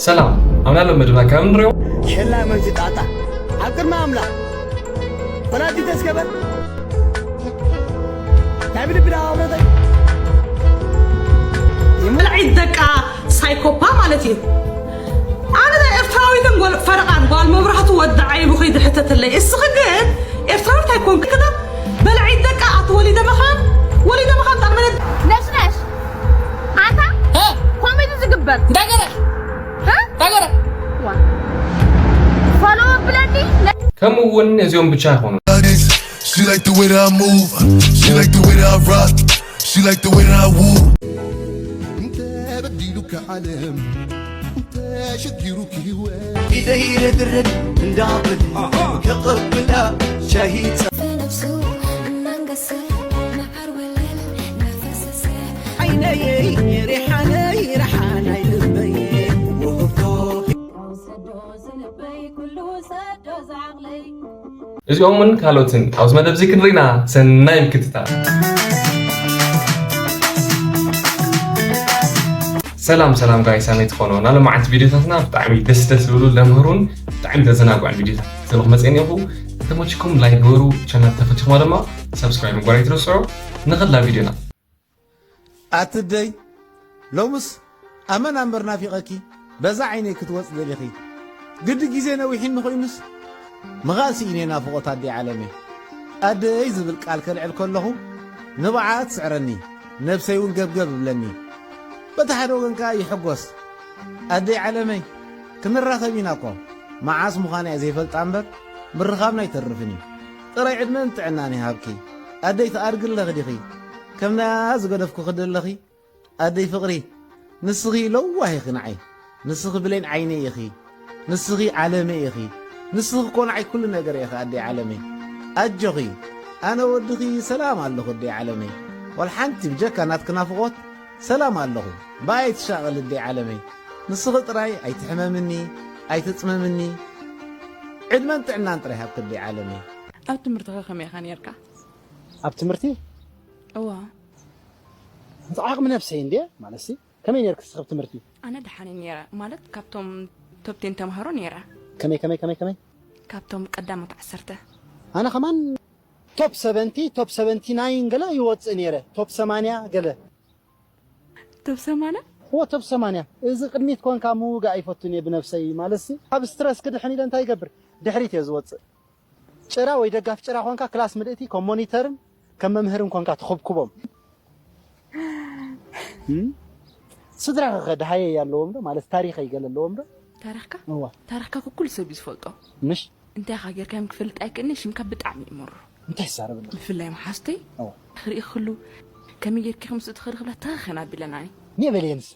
ሰላም፣ ኣብ ናይ ሎሚ መደብና ከም እንሪኦ የላ መንፊ ጣጣ ኣብ ቅድሚ ኣምላኽ ወላዲ ተስገበር ናይ ብልቢ ዳ ኣብረተይ ብልዒት ደቃ ሳይኮፓ ማለት እዩ ኣነ ናይ ኤርትራዊትን ጎል ፈረቓን ጓል መብራህቱ ወዲ ዓይቡ ከይዲ ሕተተለይ እስኺ ግን ኤርትራዊት ኣይኮንክ ክዳ በልዒት ደቃ ኣቲ ወሊደ መኻን ወሊደ መኻን ጣልመነ ነሽነሽ ኣንታ ኮሜዲ ዝግበር እንታይ ገበርኪ እንታይ ገበርኪ ዋ ፎሎ ብለኒ ከምኡ እውን ነዚኦም ብቻ ኣይኮኑ She like the way that I move. She like the way that I rock. She like the way that I woo. እንተ በዲሉካ ዓለም እንተ ሸጊሩክ ህይወት ኢደይ ርድርድ እንዳብል ከቕብላ ሻሂ فنفسه منقسم مع الولد نفسه ዓይነይ ሪሓነይ ርሓናይ ልበይ ውህብቶ ሰዶ ዝልበይ ኩሉ ሰዶ ዝዓቕለይ እዚኦምን ካልኦትን ኣብዚ መደብ እዚ ክንርኢና ሰናይ ምክትታል ሰላም ሰላም ጋይ ሳመይ ትኾኑ ናለማዓንቲ ቪዲዮታትና ብጣዕሚ ደስ ደስ ዝብሉ ለምህሩን ብጣዕሚ ዘዘናግዑን ቪዲዮታት ዘለኹ መፅአ እኒኹ እንተመችኩም ላይክ ግበሩ ቻናል ተፈቲኹማ ድማ ሰብስክራይብ ምግባር ኣይትረስዑ ንኽላ ቪዲዮና ኣትደይ ሎምስ ኣመና እምበር ናፊቐኪ በዛ ዓይነይ ክትወፅ ደሊኺ ግዲ ግዜ ነዊሕኒ ኮይኑስ ምኻል ስኢነ ናፍቖት ኣደይ ዓለመይ ኣደይ ዝብል ቃል ከልዕል ከለኹ ንብዓት ስዕረኒ ነብሰይ እውን ገብገብ እብለኒ በቲ ሓደ ወገን ከኣ ይሕጎስ ኣደይ ዓለመይ ክንራኸብ ኢና እኮ መዓስ ምዃና እየ ዘይፈልጣ እምበር ምርኻብና ኣይተርፍን እዩ ጥራይ ዕድመን ጥዕናን ይሃብኪ ኣደይ ትኣድጊ ኣለኺ ዲኺ ከም ናያ ዝገደፍኩኺ ደለኺ ኣደይ ፍቕሪ ንስኺ ለዋህ ኢኺ ንዓይ ንስኺ ብሌን ዓይነይ ኢኺ ንስኺ ዓለመይ ኢኺ ንስኺ እኮ ንዓይ ኩሉ ነገር ኢኺ ኣደይ ዓለመይ ኣጆኺ ኣነ ወድኺ ሰላም ኣለኹ ኣደይ ዓለመይ ዋላ ሓንቲ ብጀካ ናትኪ ናፍቖት ሰላም ኣለኹ ብኣይ ኣይትሻቐሊ ኣደይ ዓለመይ ንስኺ ጥራይ ኣይትሕመምኒ ኣይትፅመምኒ ዕድመን ጥዕናን ጥራይ ሃብኪ ኣደይ ዓለመይ ኣብ ትምህርትኻ ከመይ ኢኻ ነርካ? ኣብ ትምህርቲ እዋ ዓቕሚ ነብሰይ እንድየ ማለት ሲ ከመይ ነርክ ስኸብ ትምህርቲ ኣነ ደሓን ነረ ማለት ካብቶም ቶፕቴን ተምሃሮ ነረ ከመይ ከመይ ከመይ ከመይ ካብቶም ቀዳሞት ዓሰርተ ኣነ ከማን ቶፕ ሰቨንቲ ቶፕ ሰቨንቲ ናይን ገለ ይወፅእ ነረ ቶፕ ሰማንያ ገለ ቶፕ ሰማንያ እዎ ቶፕ ሰማንያ እዚ ቅድሚት ኮንካ ምውጋእ ኣይፈቱን እየ ብነብሰይ ማለት ሲ ካብ ስትረስ ክድሕን ኢለ እንታይ ይገብር ድሕሪት እየ ዝወፅእ ጭራ ወይ ደጋፍ ጭራ ኮንካ ክላስ ምልእቲ ከም ሞኒተርን ከም መምህርን ኮንካ ትኹብኩቦም ስድራ ከ ድሃየይ ኣለዎም ዶ ማለት ታሪኸይ ገለ ኣለዎም ዶ ታሪኽካ እዋ ታሪኽካ ኩሉ ሰብ እዩ ዝፈልጦ ምሽ እንታይ ኢኻ ጌርካዮም ክፈልጥ ኣይክእልን ሽምካ ብጣዕሚ እዩ መሩ እንታይ ይዛረብ ኣሎ ብፍላይ መሓዝተይ ክርኢ ክሉ ከመይ ጌርኪ ከምስኡ ትኸዲ ክብላ ተኸኸን ኣቢለናኒ ኒበለየንስ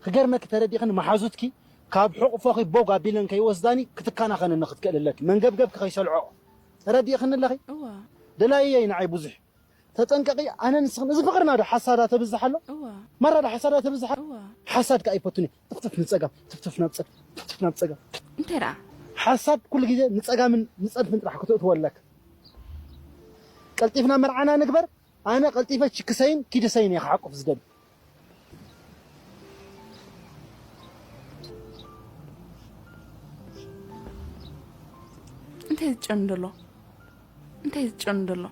ክገርመኪ ተረዲእኽኒ መሓዙትኪ ካብ ሕቑፎኺ ቦግ ኣቢለን ከይወስዳኒ ክትከናኸነኒ ክትክእል ኣለኪ መንገብገብኪ ከይሰልዖ ተረዲእኽኒ ኣለኺ ደላይየይ ንዓይ ብዙሕ ተጠንቀቂ ኣነ ንስኽን እዚ ፍቕርና ዶ ሓሳዳ ተብዝሕ ኣሎ ማራ ዶ ሓሳዳ ተብዝሕ ኣሎ ሓሳድ ከኣ ይፈቱኒ ጥፍጥፍ ንፀጋም ጥፍጥፍ ናብ ፀጋም ጥፍጥፍ ናብ ፀጋም እንታይ ደኣ ሓሳድ ኩሉ ግዜ ንፀጋምን ንፀድፍን ጥራሕ ክትእትወለክ ቀልጢፍና መርዓና ንግበር ኣነ ቀልጢፈ ችክሰይን ኪድሰይን እየ ክሓቁፍ ዝደሊ እንታይ ዝጨኑ ደሎ እንታይ ዝጨኑ ደሎ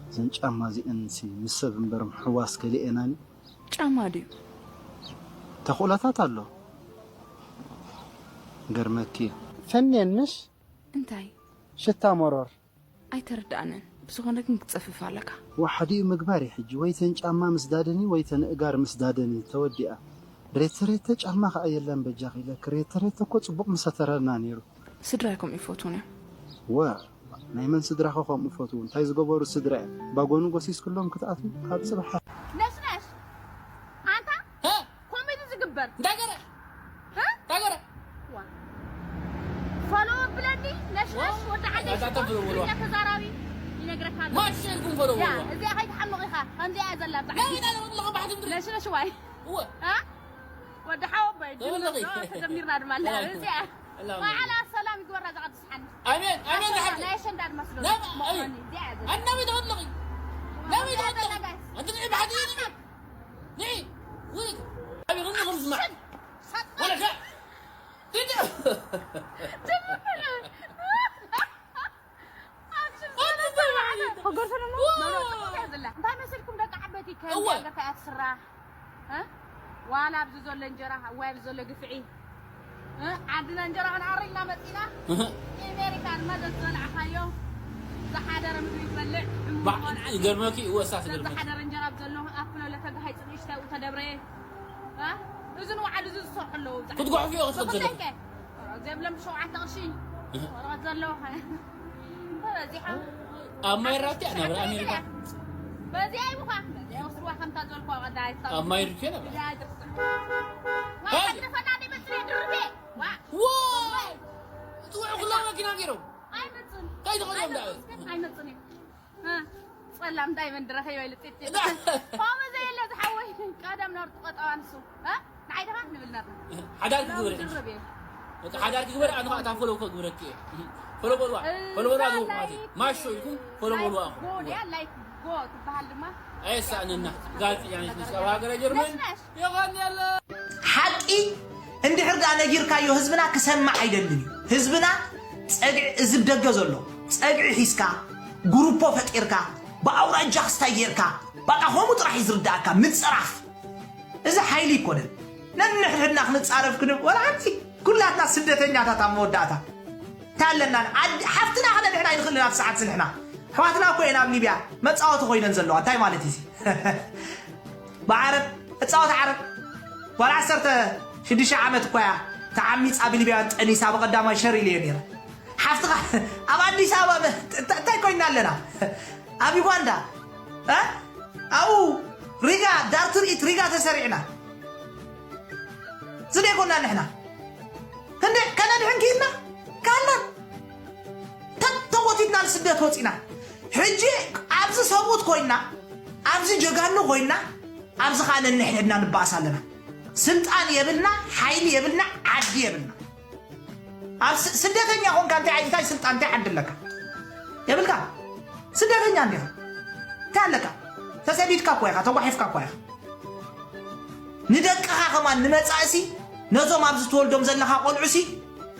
እዘን ጫማ እዚአን ሲ ምስ ሰብ እምበር ምሕዋስ ከሊኤናኒ ጫማ ድዩ ተኽእሎታት ኣሎ ገርመኪ ፈንየን ምሽ እንታይ ሽታ መሮር ኣይተረድኣንን ብዝኾነ ግን ክትጸፍፍ ኣለካ ዋሓዲኡ ምግባር እዩ ሕጂ ወይ ተን ጫማ ምስዳደን እዩ ወይ ተን እጋር ምስዳደን እዩ ተወዲኣ ሬተ ሬተ ጫማ ከዓ የለን በጃኺ ኢለኪ ሬተ ሬተ እኮ ፅቡቅ ምሰተረና ነይሩ ስድራይ ከምኡ ይፈትዉን እዮም ወ ናይ መን ስድራኸ ከምኡ ፈትዉ እንታይ ዝገበሩ ስድራ እዮም ባጎኑ ጎሲስክሎም ክትኣትዉ ካብ ፅባሕ ነሽነሽ ኣንታ ኮሜዲ ዝግበር እንታይ ገረ እንታይ ገረ ፎሎ ብለኒ ነሽነሽ ወዲ ዓደይ ትግርኛ ተዛራቢ ይነግረካ ኣሎ ማሸልኩም ፎሎ ያ እዚኣ ከይትሓምቕ ኢኻ ከምዚኣ እያ ዘላ ብዛዕባ ነሽነሽ ዋይ ወዲ ሓወቦይ ተጀሚርና ድማ ኣለና እዚኣ በዓላ ሰላም ይግበራ ዝቐድስሓኒ ኣሜን ኣሜን ዝሓ ናይ ኣሸንዳ ድማ ስለ ዝኾነ እዚኣ እያ ዘላ ኣናበይ ተወለኺ ናበይ ተወለኺ ኣንቲ ንዒ ብሓዲ ስማ፣ ወለካ ትደ ከገርሰለሞ መብረቕ ጽቡቕ እያ ዘላ። እንታይ መሲልኩም ደቂ ዓበይቲ? ከምዚ እወ። ገርካ እያ ትስራሕ። እ? ዋላ ኣብዚ ዘሎ እንጀራ፣ እዋይ ኣብዚ ዘሎ ግፍዒ። እ? ዓድና እንጀራ ክንኣሪ ኢልና መጺና። ኣሜሪካ ድማ ዘዝበላዕካዮ ዝሓደረ ምግቢ ትበልዕ። ሕሙም ባ- ቆልዓ ይገርመኪ፣ እወ፣ እሳት ነዚ ይገርመኪ። ዝሓደረ እንጀራ ኣብ ዘሎ ኣፍሎ ለተጋሃይ ጽንእሽታይ ተደብረየ። እ? እዚ ንባዕሉ እዚ ዝሰርሑ ኣለዉ። ክትጓሕፍዮ ክትኽእል ብኽንደይ ዘለኺ። ከ? ወረቐት ዘይብሎም ብሸውዓተ ቅርሺ ወረቐት ዘለዎ። በዚሓ ኣብ ማይ ራብቲ እያ ናብራ ኣሜሪካ። በዚኣ ይቡኻ። በዚኣ ወስድዋ ከምታ ዘልኳ ቀዳይ ኣብ ማይ ርኬ ነብራ። እዚኣ ኣይትርስዕ። ዋ፣ ሃይ! ሓደፈና ዲመጽእ ድርቤ። ዋ! ዋ! ጽውዕ ኩላ መኪና ገይሮም። ኣይመጽን። እንታይ ተኸዲኖም ደኣ? ኣይመጽን። እ፣ ጸላም ዳይመንድ ረኺበ ኢሉ ጢጥ ጢጥ። ዳ- ፋመ ዘየለ ዝሓወይ ቀደም ነርቱ ቀጠዋ ንሱ። እ? ንዓይ ደኻ ንብል ነርና። ሓዳር ክግበር ኢኺ። ዝርብ እየ። በቃ ሓዳር ክግበር ኣነ ኸኣ እታ ፎሎ ክግብረኪ እየ። ፎሎ በልዋ። እ፣ ፎሎ በልዋ እዛ ግቡ ማለት እዩ። ላይክ ማሾ ኢልኩም ፎሎ በልዋ ላይክ ኣኹም። ጎ ድያ ላይክ ጎ ትበሃል ድማ። ኣየሳእነና። ጋዜጠኛ ነሽ፣ ነሽ። ካብ ሃገረ ጀርመን። ነሽ፣ ነሽ። የቐንየለ። ሓቂ እንድሕር ደኣ ነጊርካዮ ህዝብና ክሰምዕ ኣይደልን እዩ። ህዝብና ጸግዒ፣ እዚ ብደገ ዘሎ ጸግዒ ሒዝካ፣ ግሩፖ ፈጢርካ፣ ብኣውራጃ ክስታይ ጌርካ፣ በቃ ከምኡ ጥራሕ እዩ ዝርድኣካ። ምጽራፍ እዚ ሓይሊ ኣይኮነን። ነንሕድሕድና ክንጻረፍ ክንብ-፣ ወላ ሓንቲ ኩላትና ስደተኛታት ኣብ መወዳእታ። እንታይ ኣለና? ዓዲ-፣ ሓፍትና ከነድሕና ኣይንኽእልን። ኣብ ሰዓት ንሕና ኣሕዋትና እኮ እየን ኣብ ሊብያ መጻወቲ ኮይነን ዘለዋ። እንታይ ማለት እዩ እዚ? ብዓረብ እጻወት ዓረብ። ጓል ዓሰርተ ሽዱሽተ ዓመት እኮ እያ ተዓሚጻ ብሊብያውያን ጠኒሳ ብቐዳማይ ሸር ኢለዮ ነይረ። ሓፍትኻ ኣብ ኣዲስ ኣበባ መ-፣ እታ-፣ እንታይ ኮይና ኣለና? ኣብ ዩጋንዳ፣ እ? ኣብኡ ሪጋ ዳር ትርኢት ሪጋ ተሰሪዕና። ዝደይ ኮና ንሕና። ክንደይ ከነድሕን ክኢልና? ካላን። ተ-፣ ተጎቲትና ንስደት ወጺና። ሕጂ ኣብዚ ሰብኡት ኮይና፣ ኣብዚ ጀጋኑ ኮይና፣ ኣብዚ ኸኣ ነንሕድሕድና ንበኣስ ኣለና። ስልጣን የብልና፣ ሓይሊ የብልና፣ ዓዲ የብልና። ኣብ ስ-፣ ስደተኛ ኾንካ እንታይ፣ እንታይ ስልጣን፣ እንታይ ዓዲ ኣለካ? የብልካ። ስደተኛ እንዲኻ። እንታይ ኣለካ? ተሰዲድካ እኮ ኢኻ፣ ተጓሒፍካ እኮ ኢኻ። ንደቅኻ ከማን ንመጻእሲ፣ ነዞም ኣብዚ ትወልዶም ዘለኻ ቆልዑሲ፣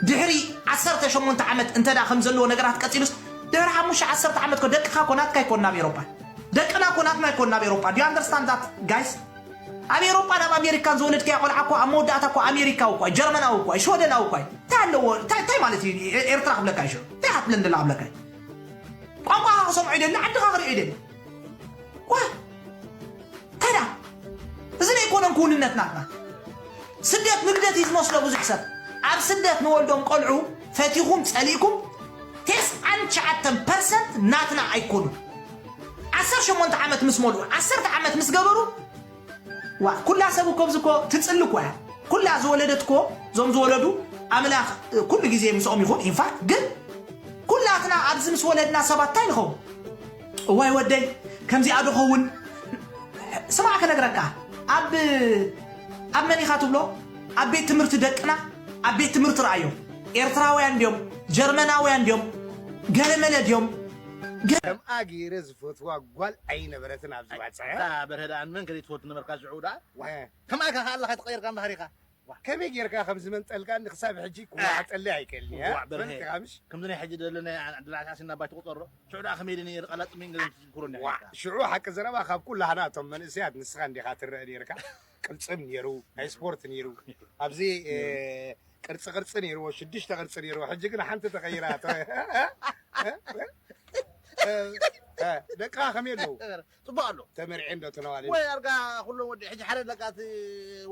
ድሕሪ ዓሰርተ ሸሞንተ ዓመት እንተ ደኣ ከም ዘለዎ ነገራት ቀጺሉስ፣ ድሕሪ ሓሙሽተ ዓሰርተ ዓመት እኮ ደቅኻ እኮ ናትካ ኣይኮን ናብ ኤውሮጳ። ደቅና እኮ ናትና ኣይኮን ናብ ኤውሮጳ። Do you understand that, guys? ኣብ ኤውሮጳን ኣብ ኣሜሪካን ዝወለድካያ ቆልዓ እኮ ኣብ መወዳእታ እኮ ኣሜሪካዊ እኮ እዩ፣ ጀርመናዊ እኮ እዩ፣ ሽወደናዊ እኮ እዩ። እንታይ ኣለዎ? እንታይ፣ እንታይ ማለት እዩ? ኤ-፣ ኤርትራ ክብለካ እዩ ሽዑ። እንታይ እያ ትብለኒ ዘላ ክብለካ እዩ? ቋንቋኻ ክሰምዖ ይደሊ፣ ዓድኻ ክሪኦ ይደሊ። ዋ! እንታይ ደኣ? እዚ ናይ ኣይኮነን ክውንነት ናትና። ስደት ንግደት እዩ ዝመስሎ ብዙሕ ሰብ። ኣብ ስደት ንወልዶም ቆልዑ ፈቲኹም ጸሊእኩም፣ ተስዓን ትሽዓተን ፐርሰንት ናትና ኣይኮኑን። ዓሰርተ ሸሞንተ ዓመት ምስ መልኡ፣ ዓሰርተ ዓመት ምስ ገበሩ፣ ዋ፣ ኩላ ሰብ እኮ ኣብዚ እኮ ትጽሊ እኮ እያ። ኩላ ዝወለደት እኮ፣ እዞም ዝወለዱ ኣምላኽ ኩሉ ግዜ ምስኦም ይኹን። ኢንፋክት ግን ኩላትና ኣብዚ ምስ ወለድና ሰባት እንታይ ንኸውን? እዋይ ወደይ፣ ከምዚኣ ዶ ኸውን? ስማዕ ክነግረካ፣ ኣብ፣ ኣብ መን ኢኻ ትብሎ? ኣብ ቤት ትምህርቲ ደቅና፣ ኣብ ቤት ትምህርቲ ረኣዮም። ኤርትራውያን ድዮም? ጀርመናውያን ድዮም? ገለመለ ድዮም? ገ- ከምኣ ገይረ ዝፈትዋ ጓል ኣይነበረትን ኣብዚ ባጽዐ። እታ በርሀ ደኣ ንመን ከ ዘይትፈቱ ነበርካ ሽዑ ደኣ? ዋ። ከምኣ ኢኻ ከኣ ኣለኻ ተቐይርካ እምበሃር ኢኻ። ዋ። ከመይ ጌርካ ከም ዝመንጠልካኒ ክሳብ ሕጂ ክወዓጠለይ ኣይክእልን እየ። ዋዕ በርሀ። በልካ ምሽ? ከምዚ ናይ ሕጂ ደሎ ናይ ዓድላዕታ ሲና ባይ ትቑጸሮ። ሽዑ ደኣ ከመይ ኢለ ነይረ ቀላጽመይ ገለ ትዝክሮ እንዲኻ ዋ፣ ኢልካ። ሽዑ ሓቂ ዘረባ ካብ ኩላህና እቶም መንእሰያት ንስኻ እንዲኻ ትረአ ኔርካ። ቅልጽም ኔሩ፣ ናይ ስፖርት ኔሩ። ኣብዚ፣ እ፣ ቅርጺ ቅርጺ ኔርዎ፣ ሽዱሽተ ቅርጺ ኔርዎ። ሕጂ ግን ሓንቲ ተቐይራ። ተ-፣ እ፣ እ፣ እ፣ ደቅኻ ከመይ ኣለዉ? ጽቡቕ ኣሎ። ተመርዔ እንዶ ተነዋል? ወይ ኣርጋ ኩሎም ወዲ፣ ሕጂ ሓደ ኣለካ፣ እቲ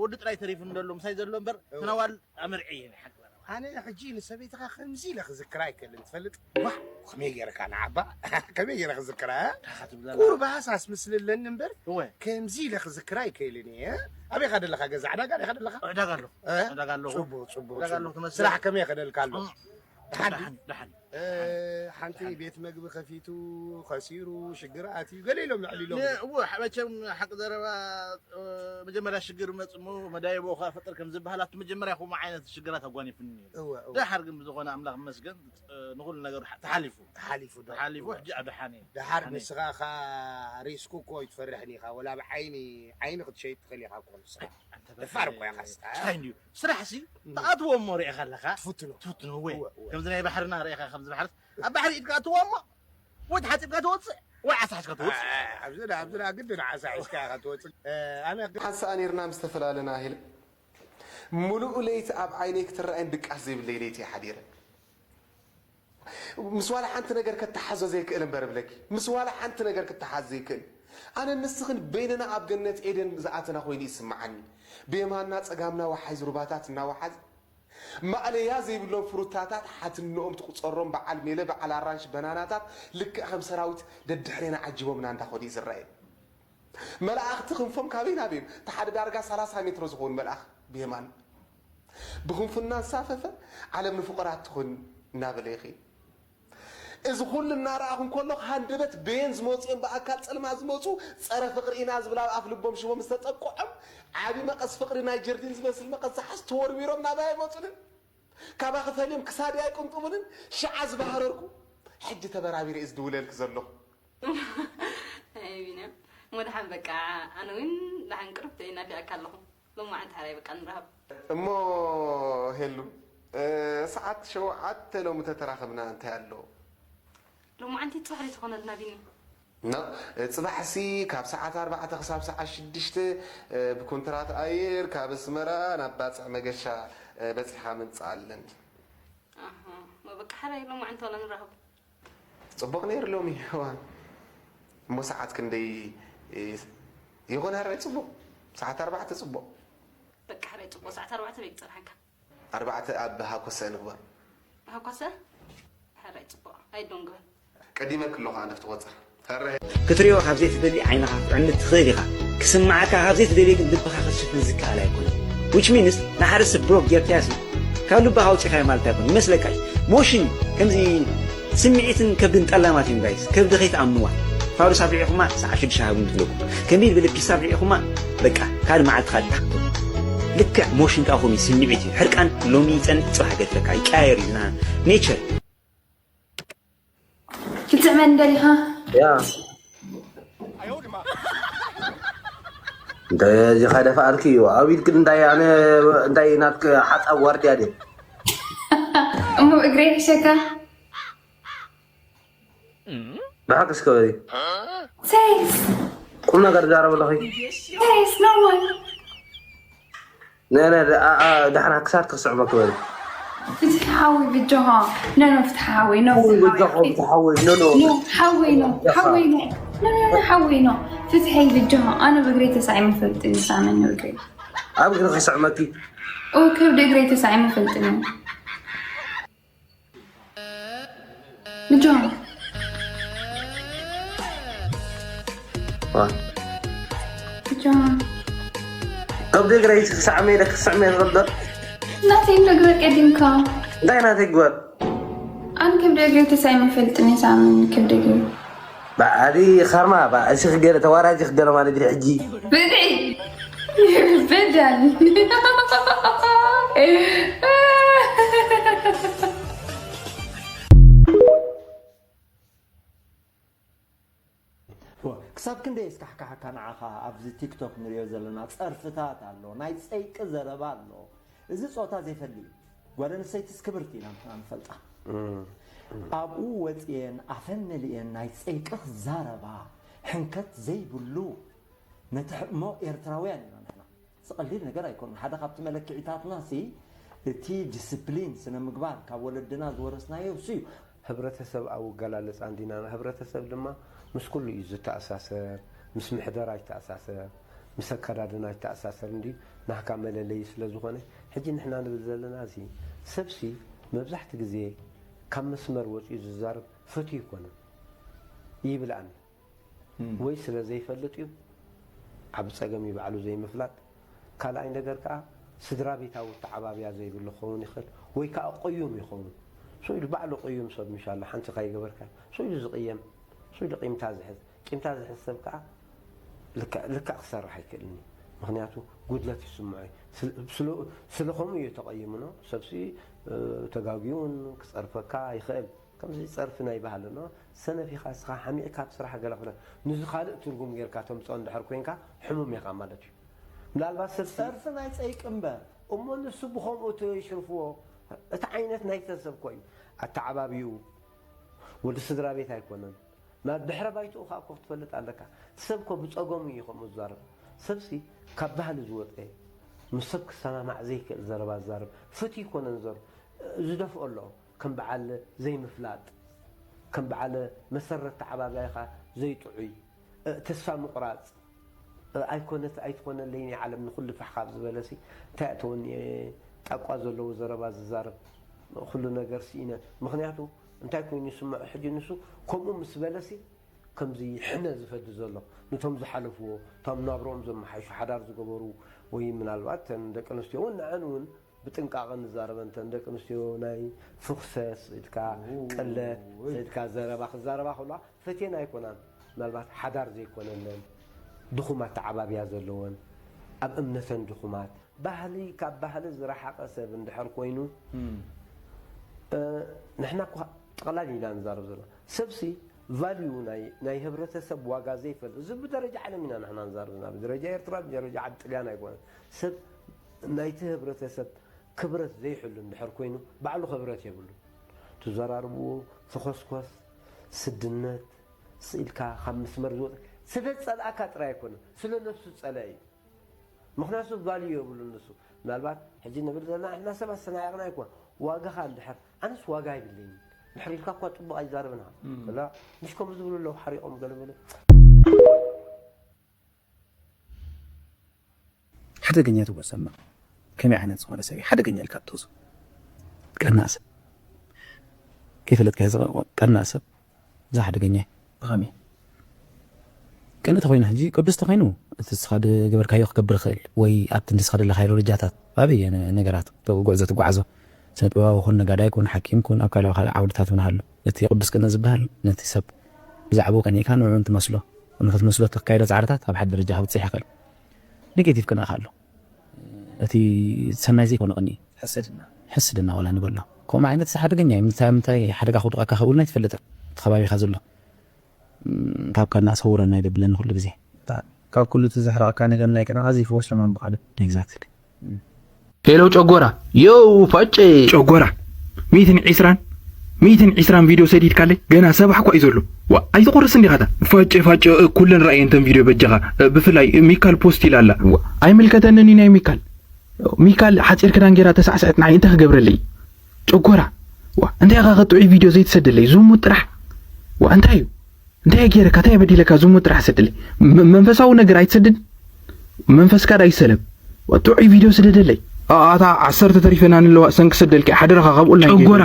ወዲ ጥራይ ተሪፉ እንደሎ፣ ምሳይ ዘሎ እምበር፣ እወ። ተነዋል ኣመርዔ እየ፣ ሓቂ ዘረባ። ኣነ ሕጂ ንሰበይትኻ ከምዚ ኢለ ክዝክራ ኣይክእልን፣ ትፈልጥ? ዋእ! ከመይ ጌርካ ንዓባ? ከመይ ጌረ ክዝክራ? እንታይ ኢኻ ትብል ኣለኻ? ቁሩባስ ኣስምስልለኒ እምበር፣ እወ። ከምዚ ኢለ ክዝክራ ኣይክእልን እየ። ኣበይ ኢኻ ደለኻ? ገዛ ዕዳጋ ዲኻ ደለኻ? ዕዳጋ ኣለኹ። እ? ዕዳጋ ኣለኹ። ጽቡቕ፣ ጽቡቕ፣ ዕዳጋ ኣለኹ ጽቡቕ። ትመስል። ስራሕ ከመይ ይኸደልካ ኣሎ? እም። ደሓን ድዩ? ደሓን፣ ደሓን። እ፣ ሓንቲ ቤት መግቢ ከፊቱ፣ ከሲሩ፣ ሽግር ኣትዩ፣ ገለ ኢሎም ልዕል ኢሎም። ን-፣ እወ፣ ሓ-፣ መቸም ሓቂ ዘረባ፣ እ፣ መጀመርያ ሽግር መጽሞ፣ መዳይቦ ከኣ ፍጥር ከም ዝበሃል፣ ኣብቲ መጀመርያ ከምኡ ዓይነት ሽግራት ኣጓኒፉኒ ነይሩ። እወ፣ እወ። ደሓር ግን ብዝኾነ ኣምላኽ ይመስገን፣ እ፣ ንኹሉ ነገር ሓ-፣ ተሓሊፉ። ተሓሊፉ ዶ? ተሓሊፉ፣ እወ። ሕጂ ኣብ ደሓን እየ። ደሓር ደሓን እየ። ንስኻ ኸኣ ሪስክ እኮ ኣይትፈርሕን ኢኻ፣ ወላ ኣብ ዓይኒ፣ ዓይኒ ክትሸይጥ ትኽእል ኢኻ እኮ ንስኻ። ኣይ፣ ኣንተ ደፋር በቃ እኮ ኢኻ ስኻ። እንታይ እንድዩ? ስራሕሲ እም። ትኣትዎ እሞ ርኢኻ ኣለኻ። ትፍትኖ። ትፍትኖ፣ እወ። እወ፣ እወ። ከምዚ ናይ ባሕርና ርኢኻ፣ ከምዚ ባሕርስ ኣብ ባሕሪ ኢድካ ኣትዎ እሞ ወይ ተሓጺብካ ትወጽእ፣ ወይ ዓሳ ሒዝካ ትወጽእ። ኣ-፣ ኣብዚ ዳ-፣ ኣብዚ ዳ ግድን ዓሳ ሒዝካ ኢኻ ትወጽእ። እ፣ ኣነ ሓንሳእ ነይርና ምስ ተፈላለና ኢለ ምሉእ ለይቲ ኣብ ዓይነይ ክትረኣይን ድቃስ ዘይብለይ ለይቲ እየ ሓዲረ። ምስ ዋላ ሓንቲ ነገር ከተሓዞ ዘይክእል እምበር እብለኪ፣ ምስ ዋላ ሓንቲ ነገር ክተሓዝ ዘይክእል። ኣነ ንስኽን በይንና ኣብ ገነት ኤደን ዝኣተና ኮይኑ ይስምዓኒ። ብየማንና ጸጋምና ወሓይዝ ሩባታት እናወሓዝ፣ ማእለያ ዘይብሎም ፍሩታታት ሓትንኦም ትቑጸሮም በዓል ሜለ፣ በዓል ኣራንሽ፣ በናናታት ልክዕ ከም ሰራዊት ደድሕሬና ዓጂቦምና እንዳኸዱ እዩ ዝረኣየኒ። መላእኽቲ ክንፎም ካበይ ናበይ እዮም? እቲ ሓደ ዳርጋ ሰላሳ ሜትሮ ዝኸውን መልኣኽ ብየማን ብኽንፉ እናንሳፈፈ፣ "ዓለም ንፍቑራት ትኹን" እናበለ ይኸይድ። እዚ ኩሉ እናረኣኹ እንከለኹ፣ ሃንደበት በየን ዝመፁ እዮም፣ ብኣካል ጸልማት ዝመፁ፣ ጸረ ፍቕሪ ኢና ዝብል ኣብ ኣፍ ልቦም ሽቦ ምስ ተጠቅዖም፣ ዓቢ መቐስ ፍቕሪ፣ ናይ ጀርዲን ዝመስል መቐስ ዝሓዝ ተወርዊሮም ናባይ ኣይመፁንን። ካባኺ ፈልዮም ክሳደይ ኣይቅንጥቡንን። ሽዓ ዝበሃረርኩ፣ ሕጂ ተበራቢረ እየ ዝድውለልኪ ዘለኹ። ኣይ ቢንያም፣ እሞ ደሓን በቃ፣ ኣነ እውን ደሓን ቅርብቲ እየ፣ ናፊቐካ ኣለኹ። ሎማዓንቲ ሓራይ በቃ ንራኸብ። እሞ ሄሉ፣ እ፣ ሰዓት ሸውዓተ ሎሚ ተተራኸብና እንታይ ኣሎ? ሎማዓንቲ ጽባሕ ዘይትኾነልና ቢኒ? ኖ፣ እ፣ ጽባሕሲ ካብ ሰዓት ኣርባዕተ ክሳብ ሰዓት ሽዱሽተ፣ እ፣ ብኮንትራት ኣየር ካብ ኣስመራ ናብ ባጽዕ መገሻ፣ እ፣ በጺሕኻ ምምጻእ ኣለኒ። ኣሃ፣ እሞ በቃ ሓራይ ሎማዓንቲ ዋላ ንራኸብ። ጽቡቕ ነይሩ ሎሚ፣ እዋን። እሞ ሰዓት ክንደይ ይኾን? ሕራይ ጽቡቕ። ሰዓት ኣርባዕተ ጽቡቕ። በቃ ሕራይ ጽቡቕ። ሰዓት ኣርባዕተ በይ ክጸንሓካ። ኣርባዕተ ኣብ ሃኮሰ ንግበር። ሃኮሰ? ሕራይ ጽቡቕ። ኣይዶን ግበር። ቀዲመ ክለኹ ኣነ ኣብቲ ቆጸራ። ሕራይ። ክትሪኦ ካብ ዘይትደሊ ዓይንኻ ክትዕምት ትኽእል ኢኻ። ክስምዓካ ካብ ዘይትደልዮ ግን ልብኻ ክትሽፍን ዝከኣል ኣይኮነን። Which means ንሓደ ሰብ ብሎክ ጌርካዮሲ ካብ ልብኻ ኣውጺኻዮ ማለት ኣይኮነን። ይመስለካ እዩ። ሞሽን ከምዚ ስምዒትን ከብድን ጠላማት እዮም ጋይስ። ከብዲ ከይትኣምንዋ። ፋዱስ ኣብሪዕኹማ ሰዓት ሽዱሽተ ሃቡኒ ትብለኩም። ከመይ ዝበለ ፒስ ኣብሪዕኹማ በቃ ካልእ መዓልቲ ካልእ ታሕቶ። ልክዕ ሞሽን ከኣ ከምኡ እዩ፣ ስምዒት እዩ። ሕርቃን ሎሚ ይጸንሕ ጽባሕ ገድፈካ ይቀያየር እዩ ዝና ኔቸር። ክትስዕመኒ ደሊኻ? ያ። እንታይ እዚኻ ደፋኣልኪ እዩ? ኣብ ኢድክን እንታይ ኣነ እንታይ ናትክ ሓጻብ ዋርድያ ድየ? እሞ እግረይ ይሕሸካ? ብሓቂ እስከ በሊ። ሴስ! ቁም ነገር ዛረብ ኣለኺ? ሴስ፣ ኖርማል። ነ-፣ ነ-፣ ደ-፣ ኣ-፣ ኣ-፣ ደሓና ክሳድ ክስዕመኪ በሊ። ፍትሒ ሓወይ ብጆኻ። ኖ፣ ኖ፣ ፍትሒ ሓወይ፣ ኖ፣ ሓወይ ፍትሒ ሓወይ። ብጆኻ፣ ሓወይ፣ ኖ፣ ኖ፣ ሓወይ፣ ኖ። ሓወይ፣ ኖ። ኖ፣ ኖ፣ ኖ፣ ሓወይ፣ ኖ። ፍትሐይ ብጆኻ። ኣነ ብእግረይ ተሳዒመ ፈልጥ፣ ዝሳመኒ ብእግረይ። ኣብ እግሪ ክስዕመኪ? ኦ፣ ከብዲ እግረይ ተሳዒመ ፈልጥ፣ ኖ። ብጆኻ። ዋ። ብጆኻ። ከብዲ እግረይ ክስዕመ ኢለ ክስዕመ ይኽእል ዶ? ናተይ ምግበር ቀዲምካ። እንታይ ናተይ ግበር? ኣነ ከብዲ እግረይ ተሳዒመ ፈልጥኒ ሳምን ከብዲ እግረይ። ባዕዲ ኻርማ፣ ባ-፣ እስኺ ገለ ተዋራጂ ክገለ ማለት ድዩ ሕጂ? ብድዒ። በዳል። ክሳብ ክንደይ የስካሕክሓካ ንዓኻ? ኣብዚ ቲክቶክ ንሪኦ ዘለና ጸርፍታት ኣሎ፣ ናይ ጸይቂ ዘረባ ኣሎ። እዚ ጾታ ዘይፈሊ እዩ። ጓል ኣንስተይትስ ክብርቲ ኢና ንሕና ንፈልጣ። እም። ኣብኡ ወጺኤን ኣፈን መሊኤን ናይ ጸይቂ ክዛረባ ሕንከት ዘይብሉ ነቲ ሕቕሞ ኤርትራውያን ኢና ንሕና። እዚ ቀሊል ነገር ኣይኮነን። ሓደ ካብቲ መለክዒታትና ሲ እቲ ዲስፕሊን፣ ስነ ምግባር ካብ ወለድና ዝወረስናዮ እሱ እዩ። ሕብረተሰብ ኣብ ኣገላልጻ እንዲና፣ ሕብረተሰብ ድማ ምስ ኩሉ እዩ ዝተኣሳሰር፣ ምስ ምሕደራ ይተኣሳሰር፣ ምስ ኣከዳድና ይተኣሳሰር እንድዩ ናህካ መለለዪ ስለ ዝኾነ፣ ሕጂ ንሕና ንብል ዘለና እዚ ሰብሲ መብዛሕቲ ግዜ ካብ መስመር ወጺኡ ዝዛረብ ፈትዩ ይኮነን ይብል ኣነ። እም። ወይ ስለ ዘይፈልጥ እዩ፣ ዓቢ ጸገም እዩ ባዕሉ ዘይምፍላጥ። ካልኣይ ነገር ከኣ ስድራ ቤታዊ ኣተዓባብያ ዘይብሉ ክኸውን ይኽእል፣ ወይ ከኣ ቆዩም ይኸውን። ስኢሉ ባዕሉ ቅዩም ሰብ ምሻሎ ሓንቲ ካይገበርካ ስኢሉ ዝቕየም ስኢሉ ቂምታ ዝሕዝ ቂምታ ዝሕዝ ሰብ ከዓ ልክዕ ልክዕ ክሰርሕ ኣይክእልን እዩ። ምክንያቱ ጉድለት ይስምዖ እዩ። ስለ ከምኡ እዩ ተቐይሙ ነው። ሰብሲ ተጋጊውን ክፀርፈካ ይኽእል። ከምዚ ፀርፊ ናይ ባህሊ ነው። ሰነፍ ኢኻ እስኻ ሓሚቕካ ኣብ ስራሕ ገለ ክለ ንዚ ካልእ ትርጉም ጌርካ ተምፅኦ እንድሕር ኮይንካ ሕሙም ኢኻ ማለት እዩ። ምናልባት ሰብሲ ፀርፊ ናይ ፀይቂ እምበር እሞ ንሱ ብኸምኡ ትሽርፍዎ እቲ ዓይነት ናይ ሰብ ኮዩ ኣተዓባቢኡ ወዲ ስድራ ቤት ኣይኮነን። ናብ ድሕረ ባይትኡ ከዓ ኮፍ ትፈልጥ ኣለካ። እቲ ሰብ ኮ ብፀገሙ እዩ ከምኡ ዝዛረብ። ሰብሲ ካብ ባህሊ ዝወፀ ምስ ሰብ ክሰማማዕ ዘይክእል ዘረባ ዝዛረብ ፍትህ ይኮነን ዘር ዝደፍኦ ኣሎ። ከም በዓል ዘይምፍላጥ ከም በዓል መሰረት ተዓባቢያኻ ዘይጥዑይ ተስፋ ምቑራፅ ኣይኮነት ኣይትኾነለይን እያ ዓለም ንኹሉ ፋሕ ካብ ዝበለሲ እንታይ ኣእተወኒ እየ ጣቋ ዘለዎ ዘረባ ዝዛረብ ኩሉ ነገር ስኢነ ምክንያቱ እንታይ ኮይኑ ይስምዖ ሕጂ ንሱ ከምኡ ምስ በለሲ ከምዚ ሕነ ዝፈዲ ዘሎ ነቶም ዝሓለፍዎ እቶም ናብርኦም ዘመሓይሹ ሓዳር ዝገበሩ ወይ ምናልባት ተን ደቂ ኣንስትዮ እውን ንዐን እውን ብጥንቃቐ ንዛረበን ተን ደቂ ኣንስትዮ ናይ ፍኹሰ ስኢልካ ቅለት ስኢልካ ዘረባ ክዛረባ ከለዋ ፈትየን ኣይኮናን ምናልባት ሓዳር ዘይኮነለን ድኹም ኣተዓባብያ ዘለወን ኣብ እምነተን ድኹማት ባህሊ ካብ ባህሊ ዝረሓቐ ሰብ እንድሕር ኮይኑ ንሕና እኳ ጠቕላል ኢና ንዛረብ ዘለና ሰብሲ ቫልዩ ናይ ህብረተሰብ ዋጋ ዘይፈልጥ እዚ ብደረጃ ዓለም ኢና ንሕና ንዛረብ ዘለና ብደረጃ ኤርትራ ብደረጃ ዓዲ ጥልያን ኣይኮነን ሰብ ናይቲ ህብረተሰብ ክብረት ዘይሕሉ እንድሕር ኮይኑ ባዕሉ ክብረት የብሉ ትዘራርብዎ ተኾስኮስ ስድነት ስኢልካ ካብ መስመር ዝወፀ ስለ ዝፀልኣካ ጥራይ ኣይኮነን ስለ ነብሱ ዝፀልአ እዩ ምክንያቱ ቫልዩ የብሉ ንሱ ምናልባት ሕጂ ንብል ዘለና ንሕና ሰብ ኣስተናቂቕና ኣይኮን ዋጋኻ እንድሕር ኣነስ ዋጋ የብለይን ድሕር ኢልካ እኳ ፅቡቕ ኣይዛረብና ላ ምሽ ከምኡ ዝብሉ ኣለዉ ሓሪቖም ገለመለ ሓደገኛ ትወሰማ ከመይ ዓይነት ዝኾነ ሰብ ሓደገኛ ኢልካ ትወስዶ ቀናእ ሰብ ከይፈለጥካ ቀናእ ሰብ እዛ ሓደገኛ እዩ። ብኸመይ? ቅንእ ተኾይኑ ሕጂ ቅዱስ ተኾይኑ እቲ ንስኻ ዝገበርካዮ ክገብር ይኽእል ወይ ኣብቲ ንስኻ ዘለኻዮ ደረጃታት ኣበየ ነገራት ጉዕዞ ትጓዓዞ ስነ ጥበባዊ ኩን ነጋዳይ ኩን ሓኪም ኩን ኣብ ካልእ ካልእ ዓውድታት እውን ሃሉ እቲ ቅዱስ ቅንእ ዝበሃል ነቲ ሰብ ብዛዕባኡ ቀኒእካ ንዕኡ እንትመስሎ ንክትመስሎ እተካየዶ ፃዕርታት ኣብ ሓደ ደረጃ ከብፅሕ ይኽእል። ኔጌቲቭ ቅንእ ኣሎ። እቲ ሰናይ ዘይኮነ ቅንኢ ሕስድና ሕስድና ዋላ ንበሎ ከምኡ ዓይነት ሓደገኛ እዩ ምንታይ ምንታይ ሓደጋ ክውድቐካ ከብሉና ኣይትፈልጥን እቲ ከባቢኻ ዘሎ ካብ ካና ሰውረና ይደብለኒ ኩሉ ግዜ ካብ ኩሉ እቲ ዘሕረቕካ ነገር ናይ ቅድሚ ኣዚ ፈወስ ለማን ብኻደ ኤግዛክትሊ ሄሎ ጨጎራ ዮው ፋጨ ጨጎራ ሚትን ዒስራን ሚትን ዒስራን ቪድዮ ሰዲድካለይ ገና ሰባሕ እኳ እዩ ዘሎ ዋ ኣይትቑርስ እንዲኻ እታ ፋጨ ፋጨ ኩለን ረኣየን ተን ቪድዮ በጃኻ ብፍላይ ሚካል ፖስት ኢላ ኣላ ዋ ኣይምልከተንን እዩ ናይ ሚካል ሚካል ሓፂር ክዳን ጌራ ተሳዕስዐት ንዓይ እንታይ ክገብረለይ ጨጎራ ዋ እንታይ ኢኻ ጥዑይ ቪድዮ ዘይትሰደለይ ዝሙት ጥራሕ ዋ እንታይ እዩ እንታይ ገይረካ እንታይ በዲለካ ዝሙት ጥራሕ ሰደለይ መንፈሳዊ ነገር ኣይትሰድን መንፈስካ ዳ ይሰለም ጥዑይ ቪድዮ ስደደለይ ኣታ ዓሰርተ ተሪፈና ንለዋ ሰንክ ሰደልኪ ሓደረኻ ካብኡ ጨጎራ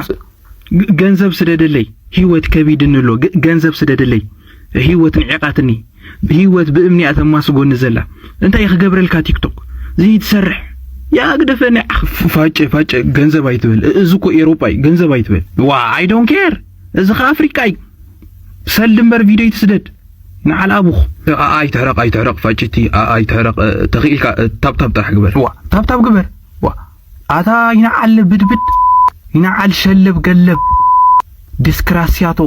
ገንዘብ ስደደለይ ህይወት ከቢድኒ ኣሎ ገንዘብ ስደደለይ ህይወት ንዒቓትኒ ህይወት ብእምኒኣ ተማስጎኒ ዘላ እንታይ ክገብረልካ ቲክቶክ ዘይትሰርሕ ያ ግደፈኒ ፋጨ ፋጨ ገንዘብ ኣይትበል እዚ እኮ ኤሮጳ እዩ ገንዘብ ኣይትበል ዋ I don't care እዚ ከ ኣፍሪቃ እዩ ሰልዲ እምበር ቪድዮ ይትስደድ ንዓል ኣቡኽ ኣይትሕረቕ ኣይትሕረቕ ፋጭቲ ኣይትሕረቕ ተኽኢልካ ታብታብ ጥራሕ ግበር ዋ ታብታብ ግበር ዋ ኣታ ይንዓል ብድብድ ይንዓል ሸለብ ገለብ ዲስክራስያቶ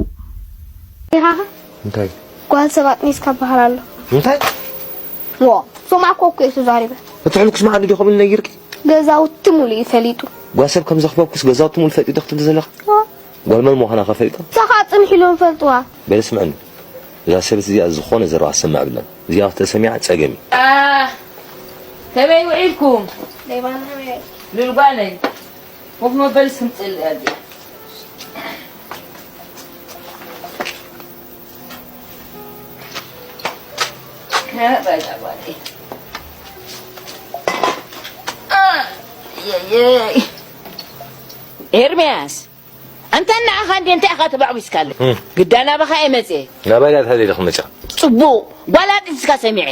ኢኻኸ እንታይ ጓል ሰብ ኣጥኒስካ በሃል ኣሎ እንታይ ዋ ሶማዕኮ እኮ እየ ተዛሪበ እቲ ሕልኩስ መዓልቲ ዲኹም ኢሉ ነጊርኪ ገዛውቲ ሙሉ እዩ ፈሊጡ ጓል ሰብ ከም ዘኽበብኩስ ገዛውቲ ሙሉ ፈሊጡ ዶ ክትብል ዘለኻ ጓል መን ምዃና ከ ፈሊጡ ንሳኻ ኣጽንሕ ኢሉ ንፈልጥዋ በለ ስምዕኒ እዛ ሰበይቲ እዚኣ ዝኾነ ዘረባ ክትሰምዕ የብላን እዚኣ ተሰሚዓ ጸገም እዩ ከመይ ውዒልኩም ሌባና ከመይ ልልጓለይ ኮፍ መበልስ ክምፅእ እያ ኤርምያስ ኣንታ ንዓኻ እንዴ እንታይ ኢኻ ተባዕቢስካለ ግዳ ናባኻ እየ መፅየ ናባይ ዳ ተደሊ ክመፅኻ ፅቡቕ ጓል ኣጥንስካ ሰሚዐ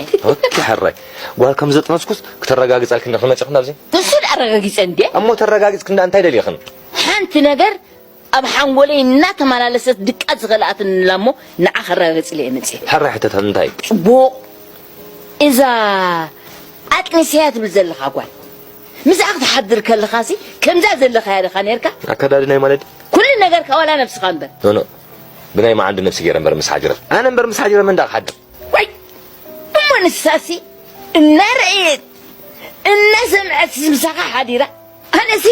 ሕራይ ጓል ከም ዘጥነስኩስ ክተረጋግፀልክኒ ክመፅኽን ኣብዚ ንሱ ዳ ኣረጋጊፀ እንዴ እሞ ተረጋጊፅክ እንዳ እንታይ ደሊኽን ሓንቲ ነገር ኣብ ሓንጎለይ እናተመላለሰት ድቃስ ዝኸልኣትንላ እሞ ንዓ ከረጋግጽ ኢለ እየ መጽየ። ሕራይ ሕተታ እንታይ እዩ? ጽቡቕ። እዛ ኣጥኒሰያ ትብል ዘለኻ ጓል ምስኣ ክትሓድር ከለኻሲ ከምዛ ዘለኻያ ዲኻ ነርካ? ኣከዳድናይ ማለት? ኩሉ ነገርካ ዋላ ነብስኻ እምበር። ኖ፣ ኖ። ብናይ መዓንዲ ነብሲ ገይረ እምበር ምስ ሓጅረት። ኣነ እምበር ምስ ሓጅረት መን ደኣ ክሓድር? ዋይ! እሞ ንሳሲ እናረኣየት እናሰምዐት ምሳኻ ሓዲራ። ኣነሲ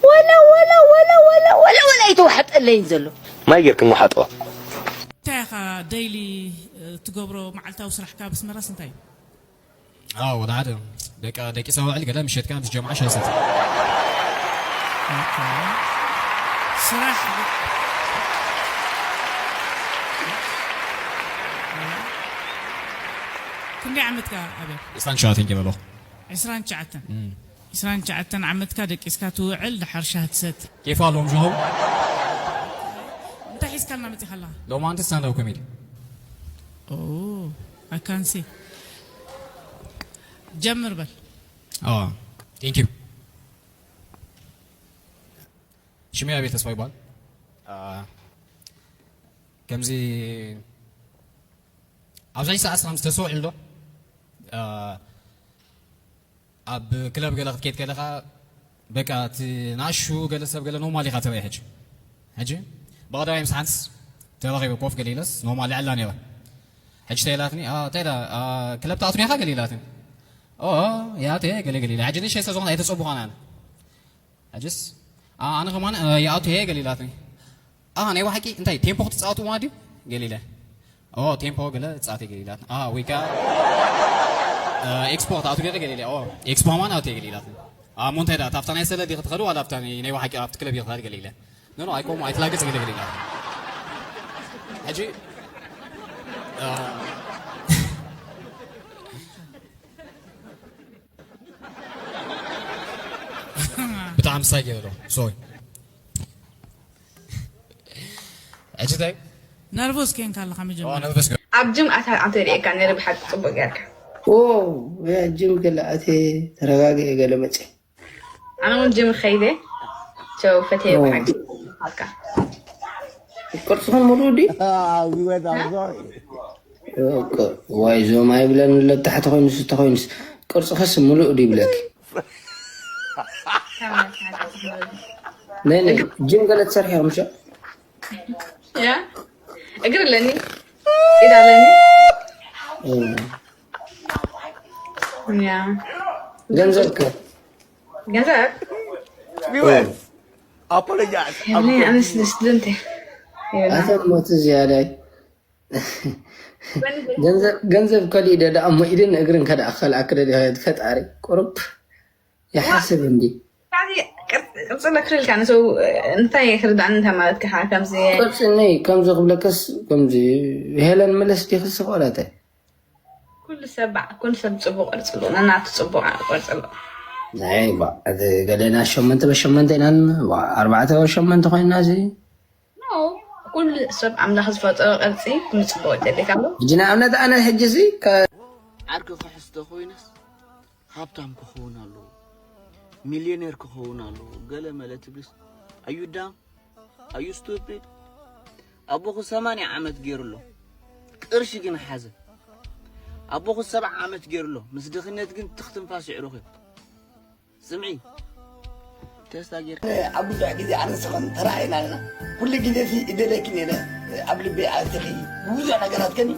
ወላ ወላ ወላ ወላ ወላ ወላ ኣይተዋሕጠለይን ዘሎ። ማይ ጌርክን ውሓጥዋ። እንታይ ኢኻ ደይሊ ትገብሮ መዓልታዊ ስራሕካ ኣብ ኣስመራስ እንታይ እዩ? ኣዎ፣ ወላ ሓደ። ደቂ ደቂሰ ውዕል ገለ ምሸትካ ምስ ጀምዓ ሻሂ ሰቲ። ስራሕ ክንደይ ዓመትካ ኣብያ? ዕስራን ትሽዓተን ገለ ኣለኹ። ዕስራን ትሽዓተን። እም። ዕስራን ትሽዓተን ዓመትካ ደቂስካ ትውዕል፣ ድሓር ሻሂ ትሰቲ። ኬፍ ኣለዎም ጆሆ። እንታይ ሒዝካልና መጺኻ ኣለኻ? ሎማዓንቲ ስታንዳፕ ኮሜዲ። ኦ፣ I can see። ጀምር በል። ኣዋ፣ thank you። ሽመይ ኣቤል ተስፋ ይበሃል። አ፣ ከምዚ ኣብዛይ ሰዓት ስራም ዝተሰውዕል ዶ? አ፣ ኣብ ክለብ ገለ ክትከይድ ከለኻ በቃ እቲ ንኣሹ ገለ ሰብ ገለ ኖርማል ኢኻ ተባይ ሕጂ። ሕጂ ብቐዳማይ ምስ ሓንስ ተራኺበ ኮፍ ገለ ኢለስ ኖርማል ይዕላ ነይረ። ሕጂ ተይላትኒ፣ "አ፣ እንታይ ኢላ፣ አ፣ ክለብ ትኣቱ ዲኻ?" ገለ ኢላትኒ። "ኦ፣ ኦ፣ ያቴ" ገለ ገለ ኢላ። ሕጂ ንእሽተይ ስለ ዝኾነ ኣይተጸቡኻን ኣነ። ሕጅስ፣ "አ፣ ኣነ ከማን፣ አ፣ ይኣቱ እየ" ገለ ኢላትኒ። "አ፣ ናይ ብሓቂ እንታይ ቴምፖ ክትጻወቱ ማለት ድዩ?" ገለ ኢለ። "ኦ፣ ቴምፖ ገለ ጻወት እየ" ገለ ኢላትኒ። "አ፣ ወይ ከኣ፣ አ፣ ኤክስፖ ክትኣቱ ዲኺ?" ገለ ኢለ። "ኦ፣ ኤክስፖ ከማን ኣቱ እየ" ገለ ኢላትኒ። "አ፣ እሞ እንታይ ደኣ፣ ኣብታ ናይ ሰለ ዲኺ ትኸዱ ዋላ ኣብታ ናይ፣ ናይ ብሓቂ ኣብቲ ክለብ ኢኺ ትኸዲ?" ገለ ኢለ። "ኖ፣ ኖ፣ ኣይኮም፣ ኣይትላገጽ" ገለ ገለ ኢላትኒ። ሕጂ፣ አ፣ ብጣዕሚ ሳይ ገይሩ። ሶሪ። ሕጂ እንታይ? ነርቨስ ኬንካ ኣለኻ መጀመርያ። ነርቨስ ገ- ኣብ ጅም ኣታ ኣንተ ሪኤካ ነይረ ብሓቂ ጽቡቅ ጌርካ። ኦ፣ ያ ጅም ገለ ኣተ ተረጋግኤ ገለ መጽ። ኣነ እውን ጅም ኸይደ። ቸው ፈቴ ኦ። ብሓቂ ኣካ። ቅርጽኹም ሙሉእ ድዩ? Ah, we went outside. እኮ፣ ዋይ፣ ዞም ኣይብለን ኣሎ፣ ታሕቲ ኮይኑስ፣ እቲ ኮይኑስ፣ ቅርጽኽስ ምሉእ ድዩ ይብለኪ? ነይ፣ ነይ፣ ጅም ገለ ትሰርሒ ኢኹም፣ ሸ? ያ፣ እግሪ ኣለኒ፣ ኢድ ኣለኒ። እ። ያ። ገንዘብ ከ? ገንዘብ? እ። Apologize. የብለይ፣ ኣነስ ስቱደንት እየ። የብለይ። ኣተ ሞት ዝያዳይ። ገንዘብ፣ ገንዘብ ከሊእ ደ ደኣ እሞ ኢድን እግርን ከደኣ ክኸልኣክ ደ ፈጣሪ ቁሩብ ይሓስብ እንዲ። ቅርጺ፣ ቅርጺ ለክልልካ ንሰው እንታይ ክርዳእኒ እንታይ ማለት ከ ከምዚ ቅርጺ ነይ ከምዚ ክብለከስ ከምዚ ሄለን መለስ ዲኽስ ቆላተ? ኩሉ ሰብ በዓ-፣ ኩሉ ሰብ ጽቡቕ ቅርጺ ኣለዎ። ነናቱ ጽቡቕ ቅርጺ ኣለዎ። ናይ ባ-፣ እቲ ገለና ሸሞንተ በሸሞንተ ኢና፣ ባ-፣ ኣርባዕተ በሸሞንተ ኮይና እዚ። ኖ፣ ኩሉ ሰብ ኣምላኽ ዝፈጠሮ ቅርጺ ንጽቡቕ ይደልየካ ኣሎ። ሕጂ ንኣብነት ኣነ ሕጂ እዚ ከ-፣ ዓርኪ ክሕዝ ተኾይነስ ሃብታም ክኸውን ኣለዎ፣ ሚልዮኔር ክኸውን ኣለዎ፣ ገለ መለ ትብልስ። Are you dumb? Are you stupid? ኣቦኹ ሰማንያ ዓመት ገይሩ ኣሎ፣ ቅርሺ ግን ሓዘ። ኣቦኹ ሰብዓ ዓመት ገይሩ ኣሎ፣ ምስ ድኽነት ግን ትኽ ትንፋስ ይዕሩኽ እዮም። ስምዒ፣ ቴስታ ጌርካ። ኣብ ብዙሕ ግዜ ኣነ ንስኽን ተራእየና ኣለና። ኩሉ ግዜ ሲ እደለኪ ነይረ፣ ኣብ ልበይ ኣቲኺ፣ ብብዙሕ ነገራት ከኒ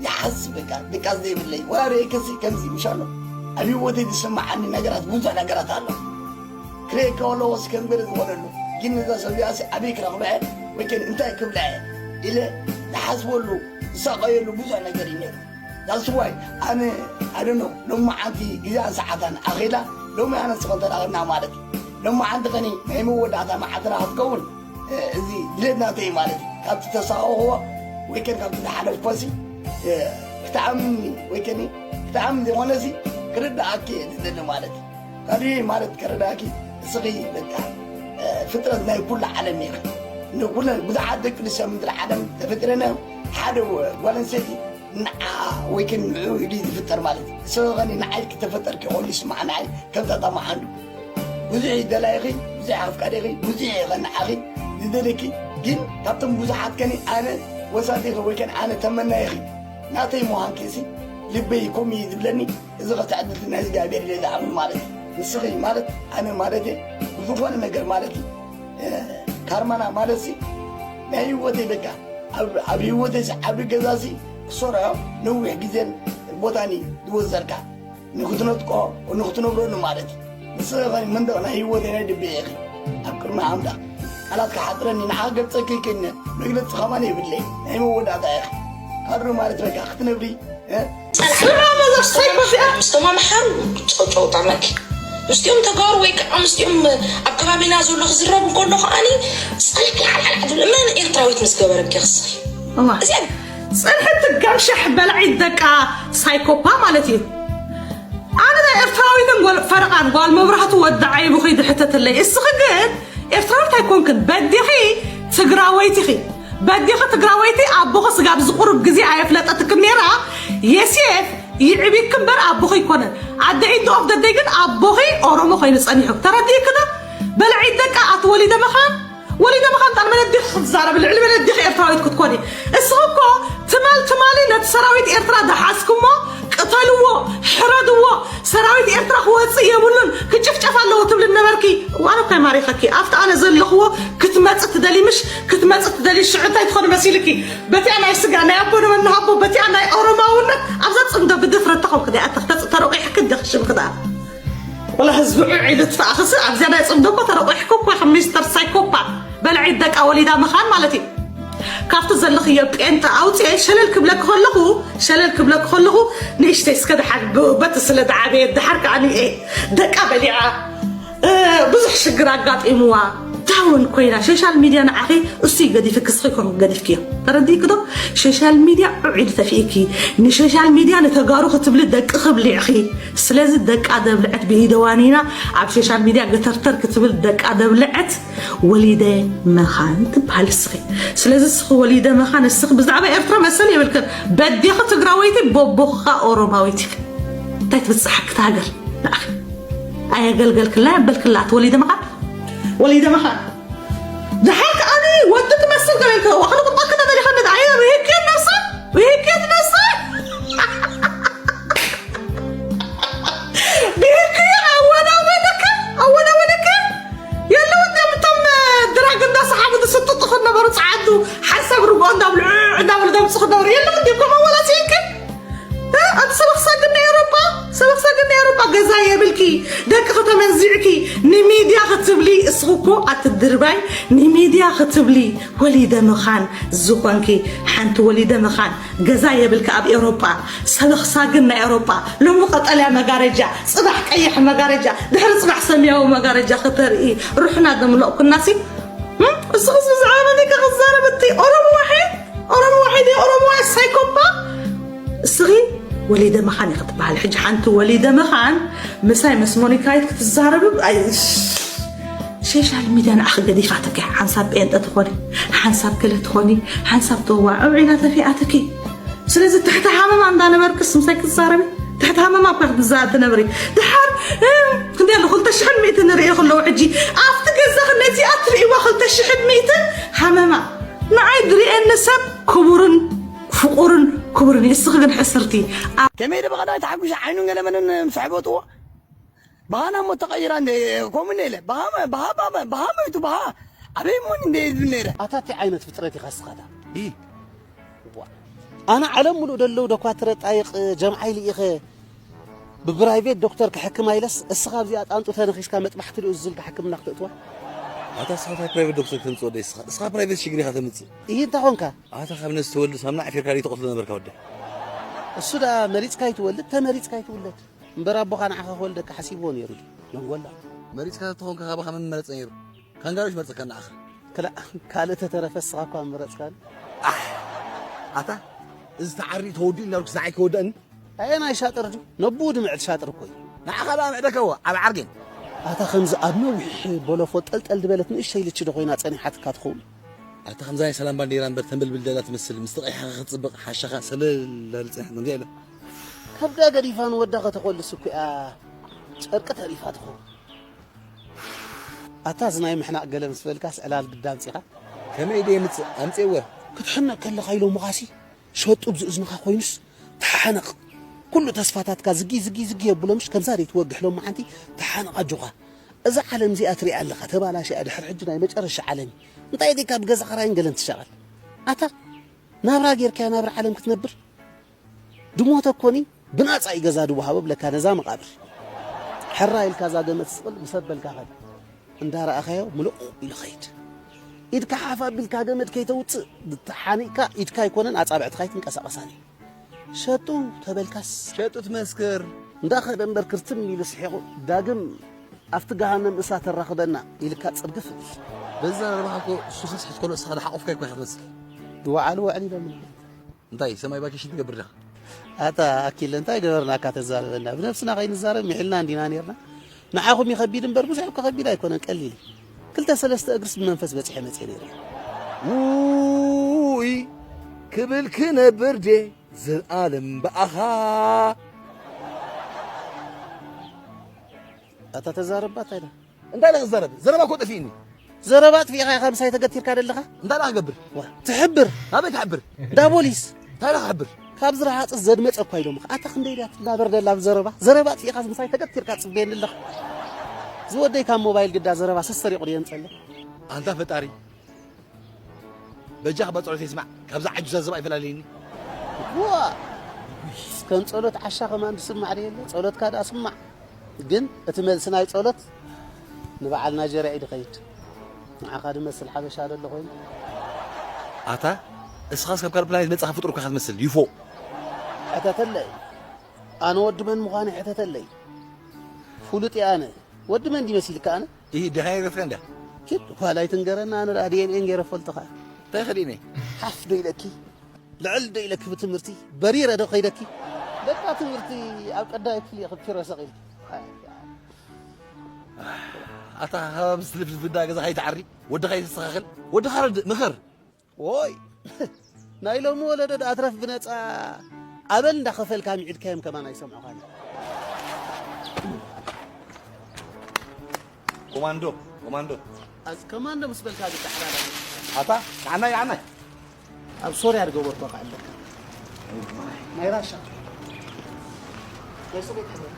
ይሓስብ፣ በቃ ድቃስ ዘይብለይ። ወላ ርእየክሲ ከምዚ፣ ምሻሎ፣ ኣብ ህይወተይ ዝስምዓኒ ነገራት፣ ብዙሕ ነገራት ኣሎ። ክርእየካ ከለኹ ሲ ከም ገለ ዝኾነ ኣሎ። ግን ነዛ ሰብ እዚኣ ሲ ኣበይ ክረኽባ እየ? ወይ ከን እንታይ ክብላ እየ? ኢለ ዝሓስበሉ፣ ዝሳቐየሉ ብዙሕ ነገር እዩ ነይሩ። That's why ኣነ፣ I don't know፣ ሎማዓንቲ ግዜኣን ሰዓታን ኣኺላ፣ ሎሚ ኣነ ንስኽን ተራኺብና ማለት እዩ። ሎማዓንቲ ኸኒ ናይ መወዳእታ መዓልትና ክትከውን፣ እ፣ እዚ ድሌት ናተይ ማለት እዩ። ካብቲ ተሳቐኽዎ ወይ ከን ካብቲ ዝሓለፍኮሲ፣ እ፣ ክትኣምኒ ወይ ከኒ ክትኣምን ዘይኮነሲ ክርድኣኪ እየ ዝደሊ ማለት እዩ። ካልእ ማለት ከረዳእኪ፣ እስኺ በቃ፣ እ፣ ፍጥረት ናይ ኩሉ ዓለም ኢኺ። ንኩለን ብዙሓት ደቂ ኣንስትዮ ምድሪ ዓለም ተፈጢረን እዮም። ሓደ ጓል ኣንስተይቲ ንዓ ወይ ከን ንዕኡ ኢሉ ዝፍጠር ማለት እዩ። ንስኺ ኸኒ ንዓይ ክተፈጠርኪ ኮይኑ ይስማዕ ንዓይ ከም ተጠማዓንዱ። ብዙሕ ይደላይኺ፣ ብዙሕ ኣፍቃሪኺ፣ ብዙሕ ይቐንዓኺ። ዝደለኪ ግን ካብቶም ብዙሓት ከኒ ኣነ ወሳቲኺ ወይ ከን ኣነ ተመናይኺ ናተይ ምዃንኪ ሲ ልበይ ኮም እዩ ዝብለኒ። እዚ ኸተዕድልቲ ናይ እግዚኣብሔር ኢለ ዝኣምን ማለት እዩ። ንስኺ ማለት ኣነ ማለት እየ። ብዝኾነ ነገር ማለት እዩ። ካርማና ማለት ሲ ናይ ህይወተይ በቃ ኣብ ህይወተይ ሲ ዓቢ ገዛ ሲ ክሰርዖ ነዊሕ ግዜን ቦታን እዩ ዝወሰድካ። ንክትነጥቆ ንክትነብረሉ ማለት እዩ። ንስኺ ኸኒ መንደቕ ናይ ህይወተይ ናይ ልበይ ኢኺ። ኣብ ቅድሚ ኣምላኽ ቃላት ክሓጽረኒ ንዓ ገብጸኪ ይክእልነ መግለጺ ኸማን የብለይ። ናይ መወዳእታ ኢኺ። ካድሮ ማለት በቃ ክትነብሪ እ? ጸንሓ መዘር ሳይኮ እዚኣ ምስቶም ኣምሓሩ ጨውጨው ጠመኪ ምስቲኦም ተጋሩ ወይ ከዓ ምስቲኦም ኣብ ከባቢና ዘሎ ክዝረብ እንከሎ ከዓኒ ጸንሒ ሓልሓል ትብል መን ኤርትራዊት ምስ ገበረኪ ክስኺ እዋ እዚኣ ጽንሕቲ ጋምሻሕ በላዒት ደቃ ሳይኮፓ ማለት እዩ። ኣነ ናይ ኤርትራዊትን ጓል ፈረቓን ጓል መብራህቱ ወዲ ዓይቡ ከይዲ ሕተተለይ። እስኺ ግን ኤርትራዊት ኣይኮንክን፣ በዲኺ ትግራወይቲ ኢኺ። በዲኺ ትግራወይቲ፣ ኣቦኺ ስጋብ እዚ ቁሩብ ግዜ ኣየፍለጠትክን ነይራ። የሴፍ ይዕቢክ እምበር ኣቦኺ ኣይኮነን። ኣደ ኢንድ ኦፍ ደደይ ግን ኣቦኺ ኦሮሞ ኮይኑ ጸኒሑ። ተረዲእክዶ? በላዒት ደቃ ኣቲ ወሊደ መኻን ወሊደ መኻን ጣል መን ኣዲኺ ክትዛረቢ ልዕሊ መን ኣዲኺ ኤርትራዊት ክትኮኒ እስኺ እኮ ትማል ትማሊ ነቲ ሰራዊት ኤርትራ ዝሓዝኩሞ ቅተልዎ ሕረድዎ ሰራዊት ኤርትራ ክወፅእ የብሉን ክጭፍጨፍ ኣለዎ ትብሊ ነበርኪ እዋን እኮ ይማሪኸኪ ኣብቲ ኣነ ዘለኽዎ ክትመፅእ ትደሊ ምሽ ክትመፅእ ትደሊ ሽዑ እንታይ ትኾኒ መሲልኪ በቲኣ ናይ ስጋ ናይ ኣቦ ንመንሃቦ በቲኣ ናይ ኦሮማውነት ኣብዛ ፅምዶ ብድፍረት ተኾንክ ዲኣ ተረቂሕኪ ደኽሽምክ ደኣ ወላ ህዝቢ ዑዕ ኢሉ ትፋእኽሲ ኣብዚኣ ናይ ፅምዶ እኮ ተረቂሕኩ እኮ ኢኺ ሚስተር ሳይኮፓት በልዒት ደቃ ወሊዳ ምኻን ማለት እዩ ካብቲ ዘለኽዮ ጴንጠ ኣውፅኤ ሸለል ክብለኪ ከለኹ ሸለል ክብለኪ ከለኹ ንእሽተይ እስከ ድሓር በቲ ስለ ድዓበየ ድሓር ከዓ ንኤ ደቃ በሊዓ ብዙሕ ሽግር ኣጋጢምዋ ዳውን ኮይና ሸሻል ሚድያ ንዓኺ እሱ ገዲፍኪ እስኺ ኮንኩ ገዲፍክዮ ተረዲእኪ ዶ ሸሻል ሚድያ ዑዒድ ተፊእኪ ንሸሻል ሚድያ ንተጋሩ ክትብሊ ደቂ ክብሊዕኺ ስለዚ ደቃ ደብልዐት ብኢደዋኒና ኣብ ሸሻል ሚድያ ገተርተር ክትብል ደቃ ደብልዐት ወሊደ መኻን ትበሃል እስኺ ስለዚ እስኺ ወሊደ መኻን እስኺ ብዛዕባ ኤርትራ መሰል የብልክን በዴኺ ትግራወይቲ ቦቦኻ ኦሮማዊት ኢኺ እንታይ ትብፅሓኪ እታ ሃገር ንዓኺ ኣየገልገልክላ የበልክላ እቲ ወሊደ መኻን ወሊደ መኻን ድሓር ከዓኒ ወዲ ትመስል ገበልከ ዋኽሊ ቁጣ ከተበሊኸ ንድዓየ ብህክየት ነብሳ ብህክየት ነብሳ ብህክየ ኣወናወነከ ኣወናወነከ የለውን ድዮም እቶም ድራግ እንዳሰሓቡ ዝስጥጡ ክነበሩ ፀዓዱ ሓንሳብ ርግኦ እንዳብልዑ እንዳብሉ ደምፅኹ ነበሩ የለውን ድዮም ከም ኣወላሲየከ ኣቲ ሰበኽ ሳግን ናይ ኤሮጳ ሰበኽ ሳግን ናይ ኤሮጳ ገዛ የብልኪ ደቅኺ ተመንዚዕኪ ንሚድያ ክትብሊ እስኺ እኮ ኣቲ ድርባይ ንሚድያ ክትብሊ ወሊደ ምኻን ዝኾንኪ ሓንቲ ወሊደ ምኻን ገዛ የብልኪ ኣብ ኤሮጳ ሰበኽ ሳግን ናይ ኤሮጳ ሎሚ ቀጠልያ መጋረጃ ጽባሕ ቀይሕ መጋረጃ ድሕሪ ጽባሕ ሰማያዊ መጋረጃ ከተርኢ ሩሕና ደምለቕኩናሲ እስኺ ብዛዕባ መን ኢኺ ክዛረብ እቲ ኦሮሞ ዋሒድ ኦሮሞ ዋሒድ ኦሮሞ ዋሒድ ሳይኮፓ እስኺ ወሊደ መኻን ኢኺ ትበሃል ሕጂ ሓንቲ ወሊደ መኻን ምሳይ ምስ ሞኒካይት ክትዛረብ ሸሻል ሚድያ ንዓኺ ገዲፋትኪ ሓንሳብ ጴንጠ ትኾኒ ሓንሳብ ገለ ትኾኒ ሓንሳብ ተዋዕ ኣውዒላ ተፊኣትኪ ስለዚ ትሕቲ ሃመማ እንዳነበርክስ ምሳይ ክትዛረቢ ትሕቲ ሃመማ እኳ ክትዛረብ ትነብሪ ድሓር ክንደይ ኣሎ ክልተ ሽሕን ሚእትን ንርኢ ከለዉ ሕጂ ኣብቲ ገዛኺ ነዚኣ ትርእይዋ ክልተ ሽሕን ሚእትን ሃመማ ንዓይ ዝርእየኒ ሰብ ክቡርን ፍቑርን ክቡርን እዩ እስኺ ግን ሕስርቲ ከመይ ዶ ብቐዳይ ተሓጒሰ ዓይኑን ገለመንን ምስ ኣሕበጥዎ ብሃና እሞ ተቐይራ እንደ ከምኡ እንደ ኢለ ብሃ ብሃ ብሃ ብሃ መይቱ ብሃ ኣበይ እሞን እንደ ይብል ነይረ ኣታ እንታይ ዓይነት ፍጥረት ኢኻ እስኻታ ኣነ ዓለም ሙሉእ ደለዉ ዶኳትረ ጣይቕ ጀምዓይ ልኢኸ ብፕራይቬት ዶክተር ክሕክማ ኢለስ እስኻ ኣብዚኣ ጣንጡ ተነኺስካ መጥባሕቲ ድኡ ዝዝል ሕክምና ክተእትዋ ኣታ እስኻ ታይ ፕራይቬት ዶክተር ክተምፅእ ወደይ እስኻ እስኻ ፕራይቬት ሽግር ኢኻ ተምፅእ ይህ እንታይ ኾንካ ኣታ ካብ ነዚ ተወልድስ ኣብ ናይ ዓፊርካ ድዩ ተቐትሎ ነበርካ ወደይ እሱ ደኣ መሪፅካ ይትወልድ ተመሪፅካ ይትውለድ እምበር ኣቦኻ ንዓኻ ክወልደካ ሓሲብዎ ነይሩ ድዩ መንጎላ መሪፅካ ተተኾንካ ካባኻ መን መረፀ ነይሩ ካንጋሮሽ መርፀካ ንዓኻ ክላእ ካልእ ተተረፈ እስኻ እኳ ምረፅካኒ ኣሕ ኣታ እዚ ተዓሪቕ ተወዲኡ እናልኩ ዝዓይ ከወደእኒ ኣየናይ ሻጥር ድዩ ነብኡ ድምዕድ ሻጥር እኮ እዩ ንዓኻ ደኣ ምዕደከዎ ኣብ ዓርጌን ኣታ ከምዚ ኣብ ነዊሕ ቦሎፎ ጠልጠል ዝበለት ንእሽተይ ልቺ ዶ ኮይና ጸኒሓትካ ትኸውን ኣታ ከምዛ ናይ ሰላም ባንዴራ እምበር ተንበልብል ደላ ትመስል ምስ ተቐይሓኻ ክትጽብቕ ሓሻኻ ሰለል ዳብል ጸኒሓት እንዲያ ኢለ ከብዳ ገዲፋ ንወዳ ከተኾልስ እኮ እያ ጨርቂ ተሪፋ ትኸውን ኣታ እዚ ናይ ምሕናቕ ገለ ምስ በልካስ ዕላል ግዳ ኣምጺኻ? ከመይ ደይ ምጽእ ኣምጽእወ? ክትሕነቕ ከለኻ ኢሎምኻሲ ሸጡ ብዚ እዝንኻ ኮይኑስ ተሓነቕ። ኩሉ ተስፋታትካ ዝጊ ዝጊ ዝጊ የብሎምሽ ከምዛ ደይ ትወግሕ ሎሚ ሓንቲ ተሓነቕ ኣጆኻ። እዛ ዓለም እዚኣ ትሪኣ ኣለኻ ተባላሽያ ድሕሪ ሕጂ ናይ መጨረሻ ዓለም እዩ። እንታይ ጌካ ብገዛ ኸራይን ገለን ትሻቐል? ኣታ ናብራ ጌርካያ ናብራ ዓለም ክትነብር ድሞተ ኮኒ ብናጻ እዩ ገዛ ድወሃቦ ብለካ ነዛ መቓብር። ሕራ ኢልካ እዛ ገመት ስቕል ምስ ኣበልካ ኸድ እንዳረኣኻዮ ምሉቕ ኢሉ ኸይድ። ኢድካ ሓፍ ኣቢልካ ገመድ ከይተውጽእ ተሓኒቕካ ኢድካ ኣይኮነን ኣጻብዕትኻ ኣይትንቀሳቐሳን እዩ። ሸጡ ተበልካስ ሸጡ ትመስክር። እንዳኸደ እምበር ክርትም ኢሉ ስሒቑ ዳግም ኣብቲ ገሃነም እሳት ተራኽበና ኢልካ ጽርግፍ እብል። በዛ ረባኻ እኮ እሱ ኸስሕት ከሎ እስኻ ዝሓቖፍካ እኮ ኢኻ ትመስል። ይወዓሉ ውዕል ኢሎምና። እንታይ ሰማይ ቫኬሽን ትገብር ዲኻ? ኣታ ኣኪለ እንታይ ገበርናካ ተዛረበና? ብነብስና ከይንዛረብ ምሒልና እንዲና ኔርና። ንዓኹም ይኸቢድ እምበር ብዙሕ እኮ ከቢድ ኣይኮነን ቀሊል እዩ። ክልተ ሰለስተ እግርስ ብመንፈስ በጺሐ መጽየ ነይረ። ውይ ክብል ክነብር ድየ ዘልኣለም ብኣኻ። ኣታ ተዛረባ እንታይ ኢላ? እንታይ ኢለ ክዛረብ? ዘረባ እኮ ጠፊእኒ። ዘረባ ኣጥፊእኻ ኢኻ ምሳይ ተገቲርካ ደለኻ? እንታይ ደኣ ክገብር? ዋ፣ ትሕብር። ናበይ ክሕብር? እንዳ ፖሊስ። እንታይ ደኣ ክሕብር? ካብዚ ረሃጽ ዘድመጸ እኳ ኢሎምኻ። ኣታ ክንደይ ድያ ትናበር ደላ ብዘረባ? ዘረባ ኣጥፊእኻ ምሳይ ተገቲርካ ትጽበየኒ ኣለኻ። ዝወደይ ካብ ሞባይል ግዳ ዘረባ ሰሰሪቑ ድየ ምጸለ። ኣንታ ፈጣሪ። በጃኻ እባ ጸሎተይ ስማዕ፣ ካብዛ ዓጁዛ ዘባ ኣይፈላልየኒ። ዋ! ከም ጸሎት ዓሻ ከማን ዝስማዕ ድየለ? ጸሎትካ ደኣ ስማዕ። ግን እቲ መልሲ ናይ ጸሎት ንበዓል ናይጀርያ እዩ ድኸይድ። ንዓኻ ድመስል ሓበሻ ደሎ ኮይኑ። ኣታ እስኻስ ካብ ካልእ ፕላኔት መጻኻ ፍጡር እኮ ኢኻ ትመስል፣ ዩፎ። ሕተተለይ። ኣነ ወዲ መን ምዃነይ ሕተተለይ። ፍሉጥ እየ ኣነ። ወዲ መን ድዩ መሲልካ ኣነ? ይህ ድኻ ይረፍካ እንዳ። ኪድ ዋላ ኣይትንገረና ኣነ ደኣ ዲ ኤን ኤ ን ገይረ ፈልጥኻ። እንታይ ኸዲነ? ሓፍ ዶ ኢለኪ? ልዕል ዶ ኢለኪ ብትምህርቲ? በሪረ ዶ ኸይደኪ? በቃ ትምህርቲ ኣብ ቀዳይ ክፍሊ ኢኺ ፒሮ ሰቒልኪ። ኣታ ሃባብ ዝትልፍልፍ እንዳ ገዛ ኸይትዓሪ፣ ወድኻ ይተስተኻኽል፣ ወድኻ ረድእ፣ ምኸር። ዎይ ናይ ሎሚ ወለዶ ደኣ ትረፍ ብነጻ ኣበል እንዳኸፈልካ ሚዒድካዮም ከማን ኣይሰምዑኻን። ኮማንዶ ኮማንዶ ኣዚ ኮማንዶ ምስ በልካ ግዳ ሓላል ኣታ ንዓናይ ንዓናይ ኣብ ሶርያ ዝገበርኮ ከዓለካ ናይ ራሻ ናይ ሶቪየት ሕብረት